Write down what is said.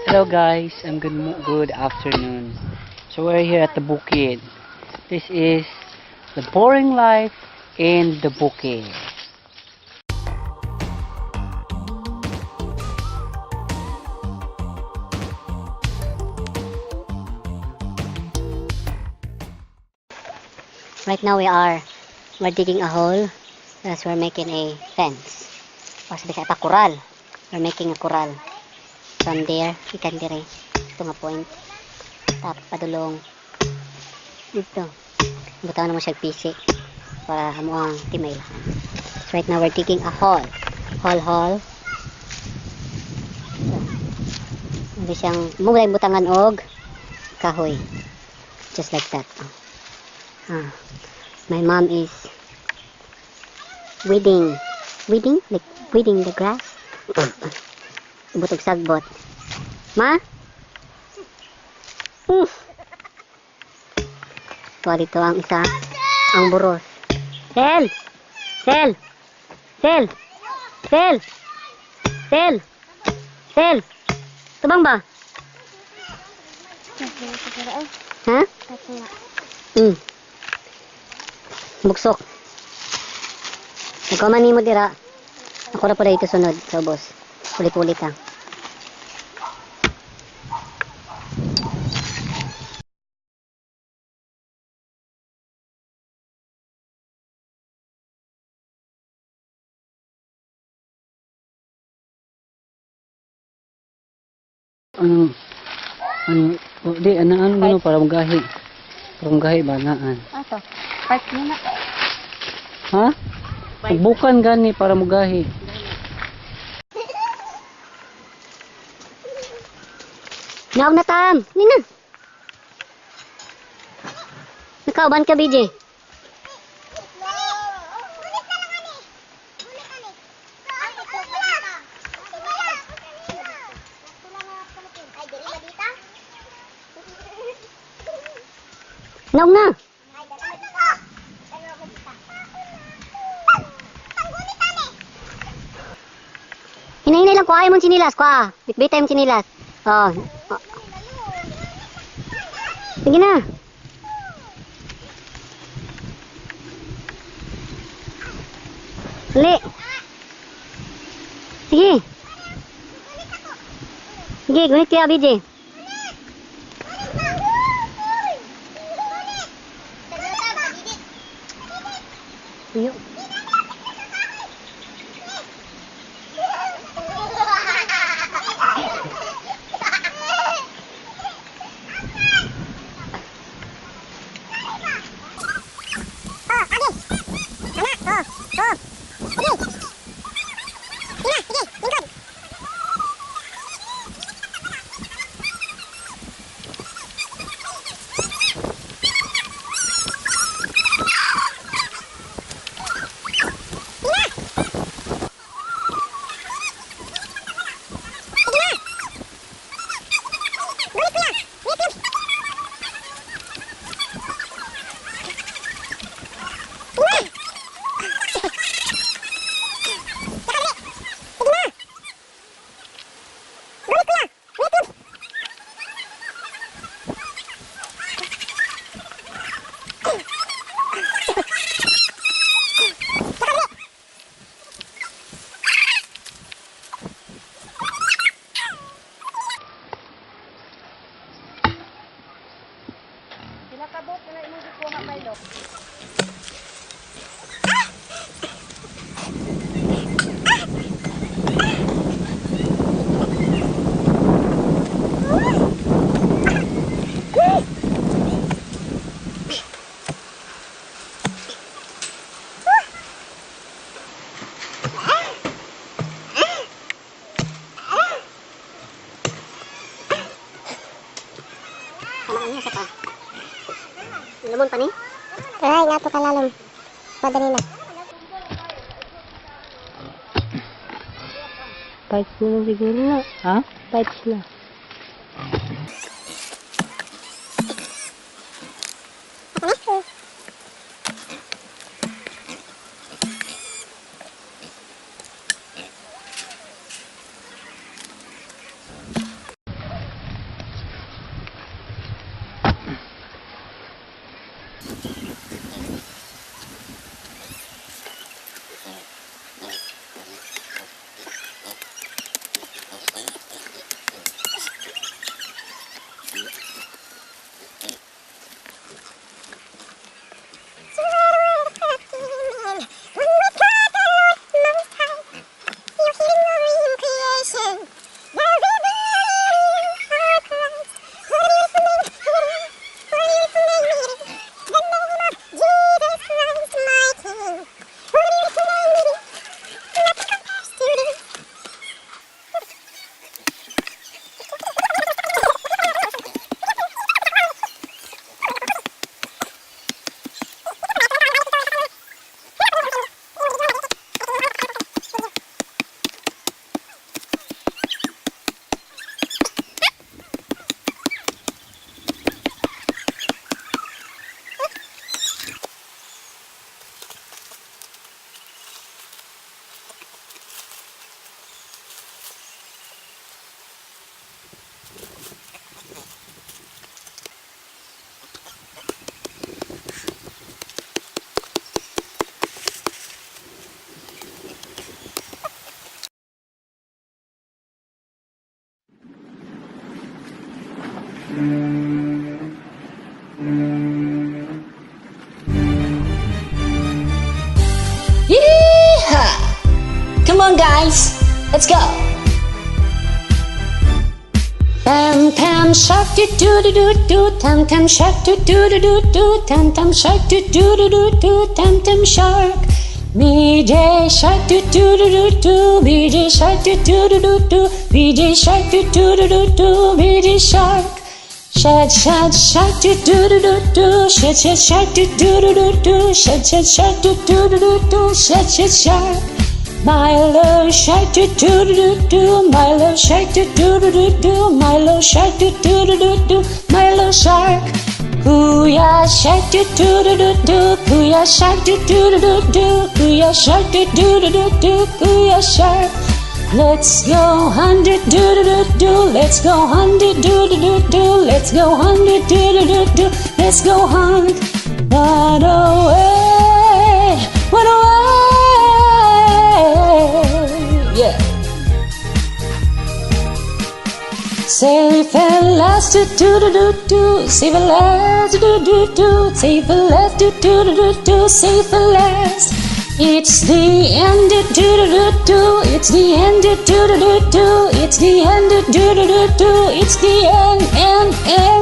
Hello guys, and good afternoon. So we're here at the bukid. This is the boring life in the bukid. Right now we're digging a hole as we're making a fence. O sabi sa pa kural. We're making a kural. From there, ikan dire. Ito nga point. Tap padulong. Dito. Butangan mo siya pisi para amo ang timaylahan. So right now we're digging a hole. Hole, hole. So, hindi siyang mugay butangan og kahoy. Just like that. Oh. Ah. My mom is weeding, weeding, like weeding the grass. Butog sagbot. Ma? Oof. Ito dito ang isa, ang buros. Sel! Sel! Sel! Sel! Sel! Sel! Tubang ba? Ha? Buksok. Nagkuman nimo dira. Ako ra pala ito sunod sa ubos. Puli-puli ka. Ano ano oh, di ano ano ano para magahi. Para magahi ba naan? Ato. Part nina. Ha? Bukan gani para mugahi. Naog na tam. Nina. Nakauban ka, BJ. Naog na. Hinahinay lang, kuha mong sinilas, kuha. Bitbit tayong sinilas. Oh. Oh. Sige na. Dali. Sige. Sige, gunit kaya, BJ. Iyo. Lamon pa ni? Ay, nato kalalom. Madali na. Bites na lang siguro na. Ha? Bites na. Yeehaw! Come on, guys. Let's go. Tam tam shark do do do do do, tam tam shark do do do do do, tam tam shark do do do do do, tam tam shark. BJ shark do do do do do, BJ shark do do do do do, BJ shark do do do do do, BJ shark. Shad shad shark do do do do do, shad shad shark do do do do do, shad shad shark do do do do do, shad shad shark. Milo shark do do do do do, Milo shark do do do do do, Milo shark do do do do do, Milo shark. Kuya shark do do do do do, Kuya shark do do do do do, Kuya shark do do do do do, Kuya shark. Let's go hundred do do do do, let's go hundred do do do do, let's go hundred do do do do, let's go hunt. Run away, run away, yeah. Safe at last, do do do do do, safe at last, do do do, safe at last, do do do do do, safe at last. It's the end, do do do do, it's the end, do do do do, it's the end, do do do do, it's the end, end, end.